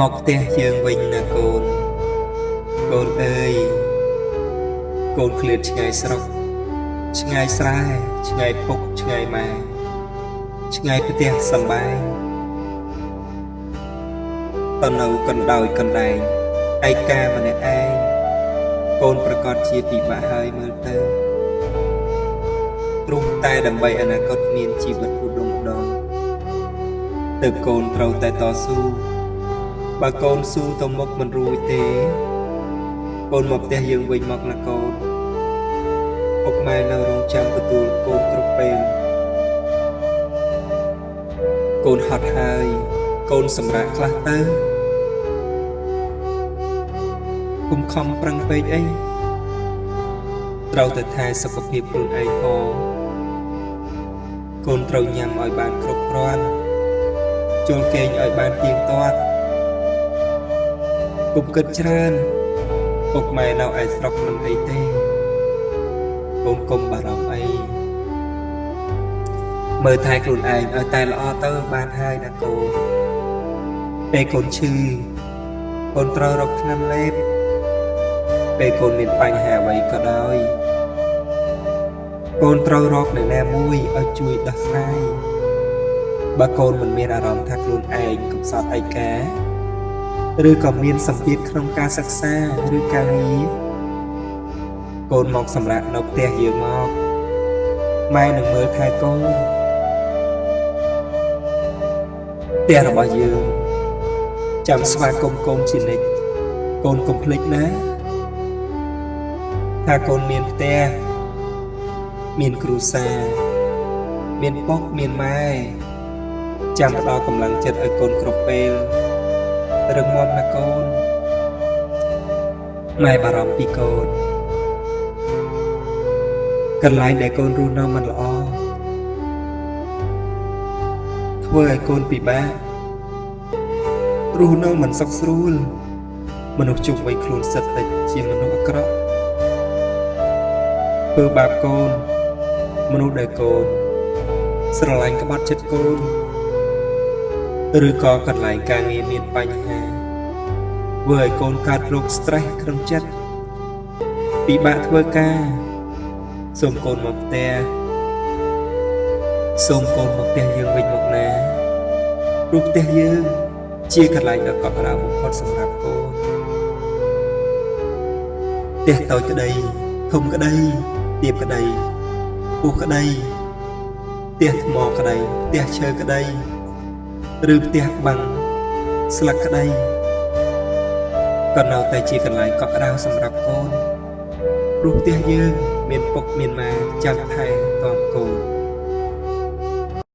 មកផ្ទះយើងវិញណាកូន កូនអើយ កូនឃ្លាតឆ្ងាយស្រុក ឆ្ងាយស្រែ ឆ្ងាយពុក ឆ្ងាយម៉ែ ឆ្ងាយផ្ទះសម្បែង ទៅនៅកណ្ដោយកណ្ដែង ឯកាម្នាក់ឯង កូនប្រកាសជាពិបាកហើយមើលទៅ ព្រោះតែដើម្បីអនាគតមានជីវិតឧដុង្គឧត្តម ទើបកូនត្រូវតែតស៊ូ បើកូនស៊ូទៅមុខមិនរួចទេ កូនមកផ្ទះយើងវិញមកណាកូន ពុកម៉ែនៅរងចាំទទួលកូនគ្រប់ពេល កូនហត់ហើយ កូនសម្រាកខ្លះទៅ កុំខំប្រឹងពេកអី ត្រូវតែថែសុខភាពខ្លួនឯងផង កូនត្រូវញ៉ាំឲ្យបានគ្រប់គ្រាន់ ចូលគេងឲ្យបានទៀងទាត់ កុំគិតច្រើន ពុកម៉ែនៅឯស្រុកមិនអីទេ កូនកុំបារម្ភអី មើលថែខ្លួនឯងឲ្យតែល្អទៅបានហើយណាកូន ពេលកូនឈឺ កូនត្រូវរកថ្នាំលេប ពេលកូនមានបញ្ហាអ្វីក៏ដោយ កូនត្រូវរកអ្នកណាមួយឲ្យជួយដោះស្រាយ បើកូនមិនមានអារម្មណ៍ថាខ្លួនឯងកំសត់ឯកា ឬក៏មានសម្ពាធក្នុងការសិក្សាឬការងារ កូនមកសម្រាកនៅផ្ទះយើងមក ម៉ែនឹងមើលថែកូន ផ្ទះរបស់យើងចាំស្វាគមន៍កូនជានិច្ច កូនកុំភ្លេចណា ថាកូនមានផ្ទះ មានគ្រួសារ មានពុកមានម៉ែ ចាំផ្ដល់កម្លាំងចិត្តឲ្យកូនគ្រប់ពេល រឹងមាំណាកូន ម៉ែបារម្ភពីកូន កន្លែងដែលកូនរស់នៅមិនល្អ ធ្វើឲ្យកូនពិបាករស់នៅមិនសុខស្រួល មនុស្សជុំវិញខ្លួនសិតតែជាមនុស្សអាក្រក់ ធ្វើបាបកូន មនុស្សដែលកូនស្រឡាញ់ក្បត់ចិត្តកូន ឬក៏កន្លែងការងារមានបញ្ហា ធ្វើឲ្យកូនកើតរោគ stress ក្នុងចិត្ត ពិបាកធ្វើការ សូមកូនមកផ្ទះ សូមកូនមកផ្ទះយើងវិញមកណា ព្រោះផ្ទះយើងជាកន្លែងដ៏កក់ក្ដៅបំផុតសម្រាប់កូន ផ្ទះតូចក្តី ធំក្តី ទៀបក្តី ខ្ពស់ក្តី ផ្ទះថ្មក្តី ផ្ទះឈើក្តី ឬផ្ទះបាំងស្លឹកក្តី ក៏នៅតែជាកន្លែងកក់ក្ដៅសម្រាប់កូន ព្រោះផ្ទះយើងមានពុកមានម៉ែចាំថែទាំកូន